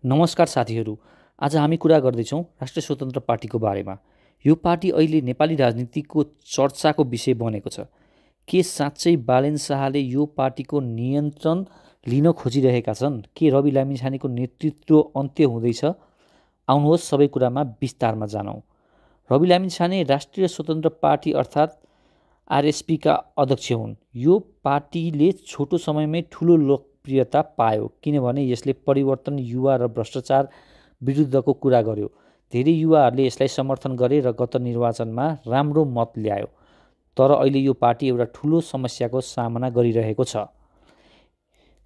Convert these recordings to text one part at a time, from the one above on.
नमस्कार साथीहरू। आज हामी कुरा गर्दैछौँ राष्ट्रिय स्वतन्त्र पार्टीको बारेमा। यो पार्टी अहिले नेपाली राजनीतिको चर्चाको विषय बनेको छ। के साँच्चै बालेन शाहले यो पार्टीको नियन्त्रण लिन खोजिरहेका छन्? के रवि लामिछानेको नेतृत्व अन्त्य हुँदैछ? आउनुहोस् सबै कुरामा विस्तारमा जानौँ। रवि लामिछाने राष्ट्रिय स्वतन्त्र पार्टी अर्थात् आरएसपीका अध्यक्ष हुन्। यो पार्टीले छोटो समयमै ठुलो लोकप्रियता पायो किनभने यसले परिवर्तन, युवा र भ्रष्टाचार विरुद्धको कुरा गर्यो। धेरै युवाहरूले यसलाई समर्थन गरे र गत निर्वाचनमा राम्रो मत ल्यायो। तर अहिले यो पार्टी एउटा ठुलो समस्याको सामना गरिरहेको छ।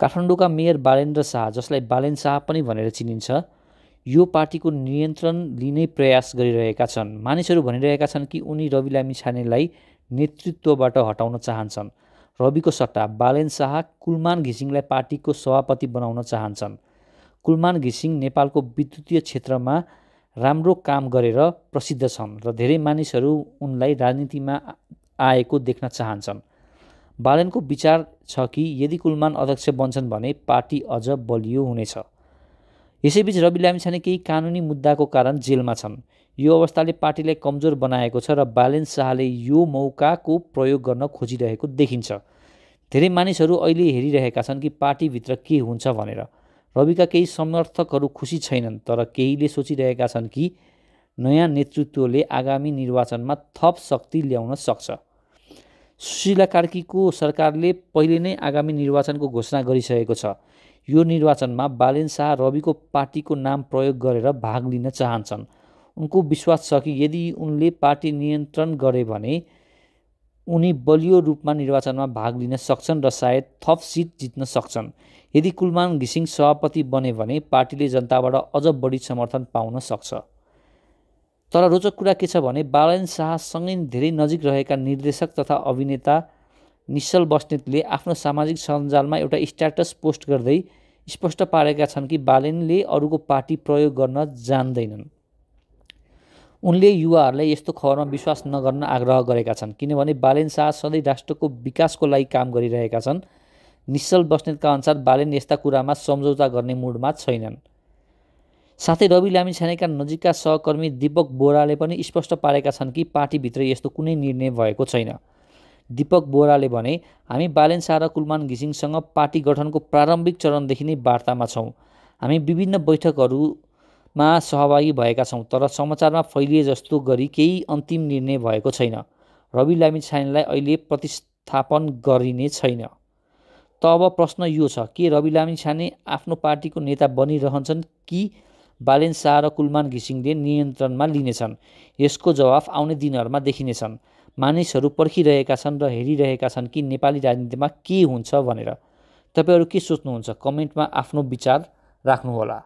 काठमाडौँका मेयर बालेन्द्र शाह, जसलाई बालेन शाह पनि भनेर चिनिन्छ, यो पार्टीको नियन्त्रण लिने प्रयास गरिरहेका छन्। मानिसहरू भनिरहेका छन् कि उनी रवि लामिछानेलाई नेतृत्वबाट हटाउन चाहन्छन्। रविको सट्टा बालेन शाह कुलमान घिसिङलाई पार्टीको सभापति बनाउन चाहन्छन्। कुलमान घिसिङ नेपालको विद्युतीय क्षेत्रमा राम्रो काम गरेर प्रसिद्ध छन् र धेरै मानिसहरू उनलाई राजनीतिमा आएको देख्न चाहन्छन्। बालेनको विचार छ कि यदि कुलमान अध्यक्ष बन्छन् भने पार्टी अझ बलियो हुनेछ। यसैबीच रवि लामिछाने केही कानुनी मुद्दाको कारण जेलमा छन्। यो अवस्थाले पार्टीलाई कमजोर बनाएको छ र बालेन शाहले यो मौकाको प्रयोग गर्न खोजिरहेको देखिन्छ। धेरै मानिसहरू अहिले हेरिरहेका छन् कि पार्टीभित्र के हुन्छ भनेर। रविका केही समर्थकहरू खुसी छैनन्, तर केहीले सोचिरहेका छन् कि नयाँ नेतृत्वले आगामी निर्वाचनमा थप शक्ति ल्याउन सक्छ। सुशीला कार्कीको सरकारले पहिले नै आगामी निर्वाचनको घोषणा गरिसकेको छ। यो निर्वाचनमा बालेन शाह रविको पार्टीको नाम प्रयोग गरेर भाग लिन चाहन्छन्। उनको विश्वास छ कि यदि उनले पार्टी नियन्त्रण गरे भने उनी बलियो रूपमा निर्वाचनमा भाग लिन सक्छन् र सायद थप सिट जित्न सक्छन्। यदि कुलमान घिसिङ सभापति बने भने पार्टीले जनताबाट अझ बढी समर्थन पाउन सक्छ। तर रोचक कुरा के छ भने बालेन शाहसँगै धेरै नजिक रहेका निर्देशक तथा अभिनेता निश्चल बस्नेतले आफ्नो सामाजिक सञ्जालमा एउटा स्ट्याटस पोस्ट गर्दै स्पष्ट पारेका छन् कि बालेनले अरूको पार्टी प्रयोग गर्न जान्दैनन्। उनले युवाहरूलाई यस्तो खबरमा विश्वास नगर्न आग्रह गरेका छन् किनभने बालेन शाह सधैँ राष्ट्रको विकासको लागि काम गरिरहेका छन्। निश्चल बस्नेतका अनुसार बालेन यस्ता कुरामा सम्झौता गर्ने मुडमा छैनन्। साथै रवि लामिछानेका नजिकका सहकर्मी दीपक बोहराले पनि स्पष्ट पारेका छन् कि पार्टीभित्र यस्तो कुनै निर्णय भएको छैन। दीपक बोहराले भने, हामी बालेन शाह र कुलमान घिसिङसँग पार्टी गठनको प्रारम्भिक चरणदेखि नै वार्तामा छौँ। हामी विभिन्न बैठकहरूमा सहभागी भएका छौँ, तर समाचारमा फैलिए जस्तो गरी केही अन्तिम निर्णय भएको छैन। रवि लामिछानेलाई अहिले प्रतिस्थापन गरिने छैन। त अब प्रश्न यो छ, के रवि लामिछाने आफ्नो पार्टीको नेता बनिरहन्छन् कि बालेन शाह र कुलमान घिसिङले नियन्त्रणमा लिनेछन्? यसको जवाफ आउने दिनहरूमा देखिनेछन्। मानिसहरू पर्खिरहेका छन् र हेरिरहेका छन् कि नेपाली राजनीतिमा के हुन्छ भनेर। तपाईहरू के सोच्नुहुन्छ? कमेन्टमा आफ्नो विचार राख्नुहोला।